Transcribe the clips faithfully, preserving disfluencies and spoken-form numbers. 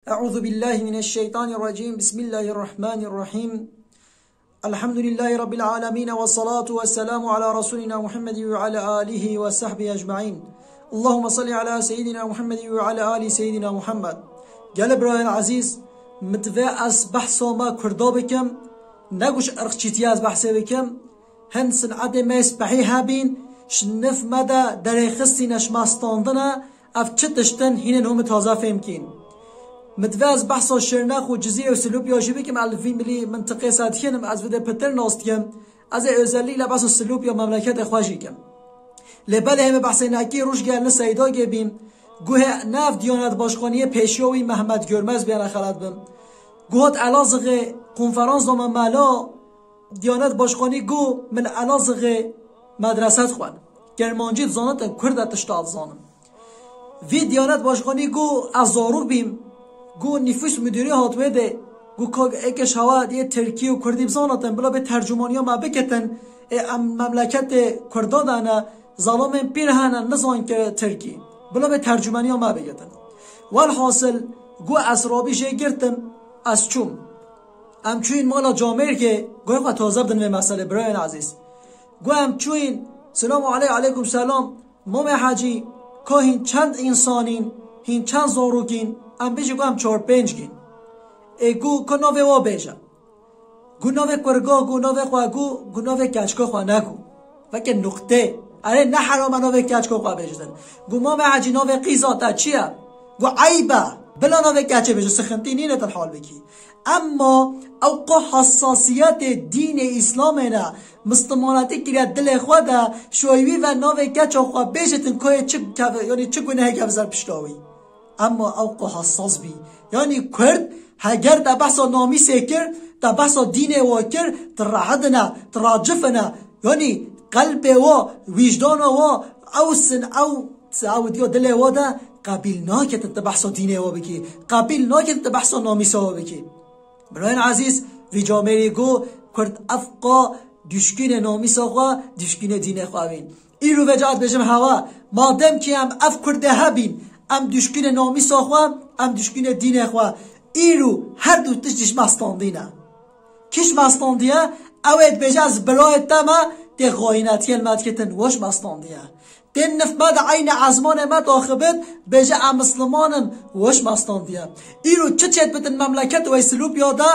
أعوذ بالله من الشيطان الرجيم. بسم الله الرحمن الرحيم. الحمد لله رب العالمين، والصلاة والسلام على رسولنا محمد وعلى آله وصحبه أجمعين. اللهم صل على سيدنا محمد وعلى آل سيدنا محمد. Gelê birayên ezîz, min divê ez behsa me Kurda bikim, ne ku ji irqçîtiyê ez behsê bikim. Hin sinetê me yê spehî hebîn, ji nif me de derêxistîne, ji me standine, ev çi tişt in, hînên hûn min taze fêm kîn. Min divê ez behsa Şirnex û Cizîre û Silûpya jî bikim, ez li vî milî mintiqê se dixînim, ez vê de pitir nas dikim. Ez ê özellikle behsa Silûpya memleketê xwe jî kim. Lê belê hemê behsê nekî roj gel li Seydagê bîm. Guhê nav Diyanet Başkaniyê pêşiya wî Mehmet Görmez biyana xelet bim. Guhat Elazığê konferans dame mela Diyanet Başkanî got, min Elazığê medrese dixwend. Kermancî dizanitin, Kurd e tişta dizanin. Vî Diyanet Başkanî got, ez zarok bîm. Got, nüfus müdürü hat wê de. Got, ka eke şewa diye Tirkî û Kurdî bizanatin, bila bê tercumaniya me bikitin. Ê em memleketê Kurda de ne, zalamên pîr hene, nizan ki Tirkî. Bila bê tercumaniya me bikitin. Welhasil, got, ez rabî jê girtim, ez çûm. Em çûyîn mala camêrkê, guhê xwe taze bidin vê meselê, birayên ezîz. Got, em çûyîn, selamu aleyk, aleykum selam. Mamê Hecî, ka hîn çend însanîn, hîn çend zarokîn, em bêjî got em çar pênc gîn. Ê got, ka navê wa bêje. Got navê kurga, got navê xwe, got, got navê keçika xwe nego. Veke nuqtê. Erê ne heram e navê keçika xwe bêjin. Got mamê Hecî navê qîza te çi ye? Got eyb e. Bila navê keçê bêje, sixintî nîne te hal bikî. Emma ew qo hessasiyetê dînê Îslamê ne, Mislimanetî kiriye dilê xwe de, şoy wî ve navê keça xwe bêjitin, koyê çi keve, yanî çi gunehê keve ser pişta wî. Emma ew qo hessas bî. Yanî Kurd, heger te behsa namîsê kir, te behsa dînê wa kir, tu rehidine, tu racifine. Yanî qelbê wa, wîjdana wa, ew sin, ew, ew diya dilê wa de qebîl naketin tu behsa dînê wa bikî. Qebîl naketin tu behsa namîsa wa bikî. Birayên ezîz, vî camêrî got, Kurd ev qa duşkînê namîsa xwe, duşkînê dînê xwe bîn. Îro vêca ez dibêjim hewa, madem ki em ev Kurdê hebîn, em duşkînê namîsa xwe, em duşkînê dînê xwe. Îro her du tişt ji me standîne. Kî ji me standiye? Ew ê dibêje ez birayê te me, tê xayînetiyên me dikitin, we ji me standiye. Tên nif me de eynî ezmanê me daxibit, bêje em Misliman in, we ji me standiye. Îro çi çêt bitin memleket wê Silûpya de,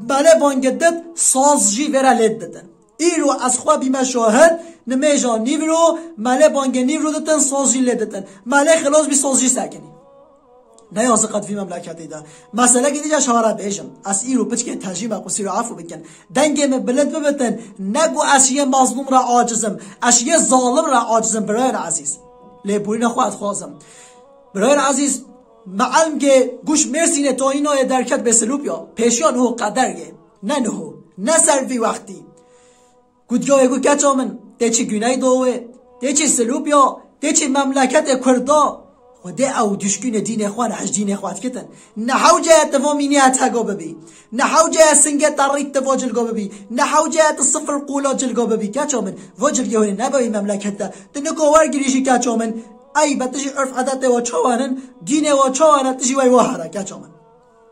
belê bangê dit, saz jî vêre lê ditin. Îro ez xwe bîme şahid, nimêja nîvro, melê bangê nîvro ditin, saz jî lê ditin. Melê xilas bî, saz jî sekinî. Ne yazî qet vî memleketê de. Meselekî dî jî şara bêjim. Ez îro piçkê tejî me, qusî re efû bikin. Dengê min bilind bibitin. Ne ku ez yê mazlûm re aciz im. Ez yê zalim re aciz im, birayên ezîz. Lêborîna xwe ez dixwazim. Birayên ezîz, meelmgê guş Mêrsînê tayîna yê derket bê Silûpya. Pêşiya niho qeder yê. Ne niho. Ne ser vî wextî. Ku diya wê ku keça min, tê çi Güneydoğu, tê çi Silûpya, tê çi memleketê Kurda. Xwedê ew duşkînê dînê xwe ne, ji dînê xwe dikitin. Ne hewce ye tu va mîniya tega bibî. Ne hewce ye singê te rît tu va cilga bibî. Ne hewce ye tu sifir qola cilga bibî. Keça min, va cilgê hûnê nebe wî memleket de. Tu nika wergirî jî keça min. Ey be tu jî urf edetê wa çawa nin, dînê wa çawa ne, tu jî wey wa here keça min.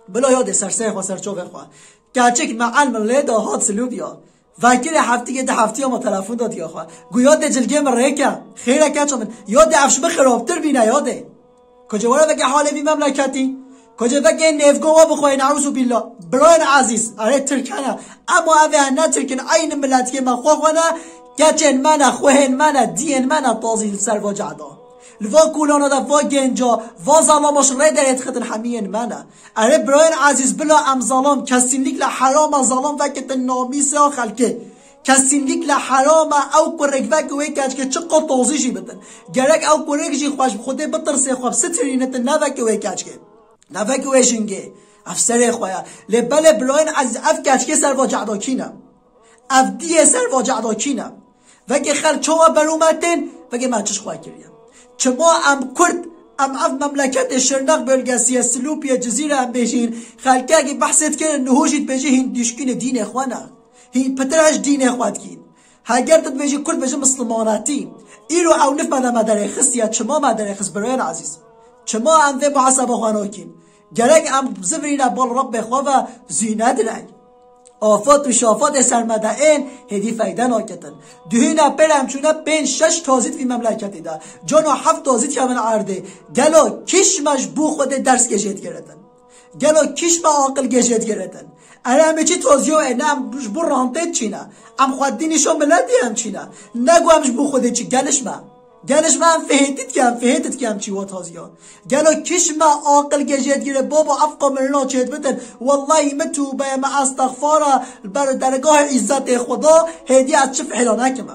Bila yadê ser serê xwe, ser çavê xwe. Keçik me elm lê da hat Silûpya. Vekirê heftikê di heftiya me telefon da diya xwe. Gu yadê cilgê min rêke. Xêre keça min. Yadê ev ji min xirabtir bîne yadê. Kocê were veke halê vî memleketî. Kocê veke nêvgo we bixwe, neûzû bîllah. Birayên ezîz, erê Tirk hene. Ema ev ê ne Tirk in, eynî miletiyê me xwe xwe ne. Keçên me ne, xwehên me ne, diyên me ne, tazî li ser va cehda. Li va kolana de va genca, va zalama ji rê derê dixitin hemiyên me ne. Erê birayên ezîz, bila em zalam, kesinlikle herama zalam vekitin namîsa xelkê. Kesinlikle herama ew kurik vek wê keçkê çi qo tozî jî bitin. Gerek ew kurik jî xwe ji Xwedê bitirsê, xwe bisitirînitin, ne vek wê keçkê. Ne vek wê jingê. Ev serê xwe ye. Lê belê birayên ezîz, ev keçkê ser va cehda kî ne? Ev diyê ser va cehda kî ne? Vekê xelk çawa berû me tên, vekê me çi ji xwe kiriye. Çima em Kurd, em ev memleketê Şirnex bölgesiye, Silûpiye, Cizîre em bêjîn, xelkekî behsê dikirin, niho jî dibêjî hîn dişkînê dînê xwe ne. Hîn pitir ji dînê xwe dikîn. Heger tu dibêjî Kurd, bêjî Mislimanetî. Îro ew nif me de me derêxistiye, çima me derêxist birayên ezîz? Çima em vê muhaseba xwe nakîn? Gerek em zivirîne bal Rebbê xwe ve zû nedine. Afat û şafatê ser me de ên hêdî feyde naketin. Duhîna pêr em çûne pênc şeş tazî di vî memleketê de. Cana heft tazî dikevin erdê. Gelo kîş me ji bo Xwedê ders gê jê digiritin? Gelo kîş me aqil gê jê digiritin? Ere em ê çi taziyo ê, ne em ji bo rantê çîne. Em xwedî nîşo miletî em çîne. Ne ku em ji bo Xwedê çi geliş me. Geliş me em fihêtî dike, em fihêtî dike em çî wa taziyo. Gelo kîş me aqil gê jê digire, baba ev qamilina çêdibitin. Wellahî min tûbe ye, me estexfara li ber dergahê îzzetê Xweda, hêdî ez çi fihla nekime.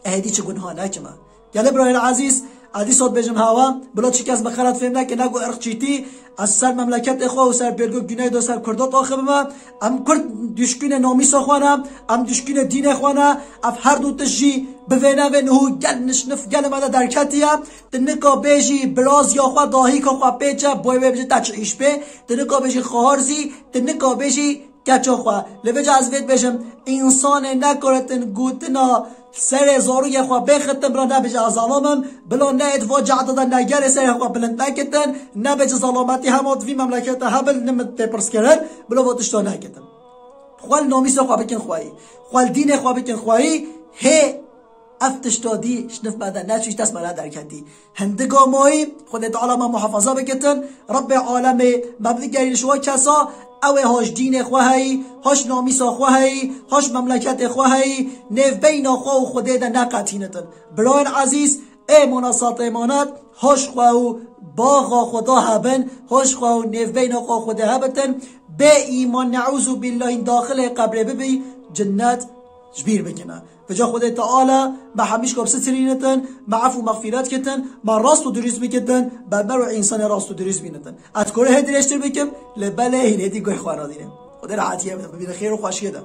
Hêdî çi gunha nekime. Gelê birayên ezîz, ez dîsa dibêjim hewa, bila çi kes bi xelet fêm neke, ne ku irqçîtî, ez ser memleketê xwe û ser Bêrgok Güneydo ser Kurda taxibime. Em Kurd duşkînê namîsa xwe ne, em duşkînê dînê xwe ne, ev her du tişt jî bi vê nevê niho gel nişnif gelê me de derketiye. Tu nika bêjî biraziya xwe, dahîka xwe pêçe, boy wê bêje te çi îş pê, tu nika bêjî xahar zî, tu nika bêjî keça xwe. Li vêca ez vê dibêjim, însanê nekaritin gotina serê zarokê xwe bêxitin, bila nebêje ez zelam im, bila ne êd va cehda de negerê serê xwe bilind nekitin, nebêje zelametî hema di vî memlekete hebin, nimit tê pirskirin, bila va tişta nekitin. Xwe li namîsa xwe bikin xweyî. Xwe li dînê xwe bikin xweyî. Hê ev tişta dî ji nif me de neçû, ji dest me de derketî. Hindiga mayî, Xwedê Teala me muhafaza bikitin. Rebbê alemê me bigerîn ji wa kesa, ew ê ha ji dînê xwe heyî, ha ji namîsa xwe heyî, ha ji memleketê xwe heyî, nêvbeyna xwe û Xwedê de neqetînitin. Birayên ezîz, ê mona satê manet, ha ji xwe û baxa xwe da hebin, ha ji xwe û nêvbeyna xwe Xwedê hebitin, bê îman, neûzû bîllahî, daxilê qebrê bibî, cinnet ji bîr bikine. Vêca Xwedê Teala me hemîşka bisitirînitin, me ef û mexfîret kitin, me rast û dirûst bikitin, be me ro însanê rast û dirûst bînitin. Ez kore hê dirêjtir bikim, lê belê hîn hêdî guh xwe radînim. Xwedê rehetiyê bide, bibîne xêr û xweşiyê de.